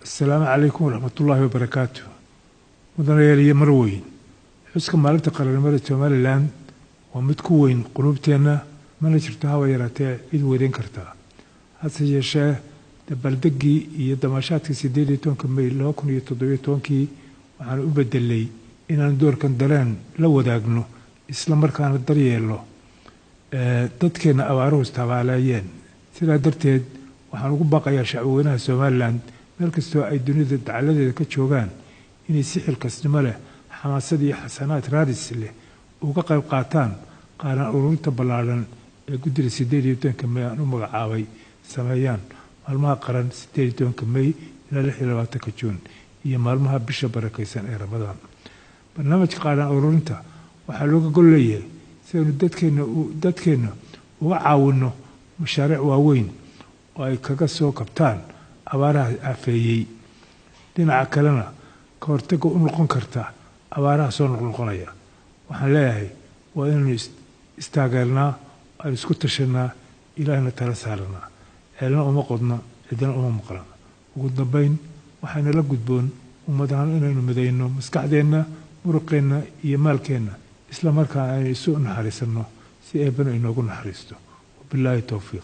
Asalaamu calaykum waraxmatullaahi wabarakaatu. Mudanayaal iyo marweyn, xuska maalinta qarannimada Somaliland waa mid ku weyn quluubteenna, mana jirto haba yaraatee cid weydayn kartaa. Hase yeeshee, dabaaldegii iyo damaashaadkii 18-ka May 2017-kii waxaan u bedelay inaan doorkan dareen la wadaagno, isla markaana daryeelno dadkeenna abaaruhu istabaaleeyeen. Sidaa darteed, waxaan ugu baaqayaa shacbweynaha Somaliland meel kastoo ay dunida dacaladeeda ka joogaan inay si xilkasnimo leh, xamaasad iyo xasanaad raadis leh uga qayb qaataan qaaran ururinta ballaadhan ee guddida 18-ka May aan u magacaabay sameeyaan maalmaha qaran, 18-ka May ilaa 26-ka Juun, iyo maalmaha bisha barakaysan ee Ramadaan. Barnaamijka qaadhaan ururinta waxaa looga gol leeyahay si aynu dadkeenna uga caawinno mashaariic waaweyn oo ay kaga soo kabtaan abaaraha aafeeyey, dhinaca kalena ka hortaga u noqon karta abaaraha soo noqnoqonaya. Waxaan leeyahay, waa inaynu istaageernaa, aynu isku tashanaa, Ilaahna tala saaranaa. Ceelna uma qodna, cidna uma maqla. Ugu dambayn, waxayna la gudboon ummad ahaan inaynu midayno maskaxdeenna, muruqeenna iyo maalkeenna, isla markaana aynu isu naxariisanno si Eebbana inoogu naxariisto. Wabilaahi towfiiq.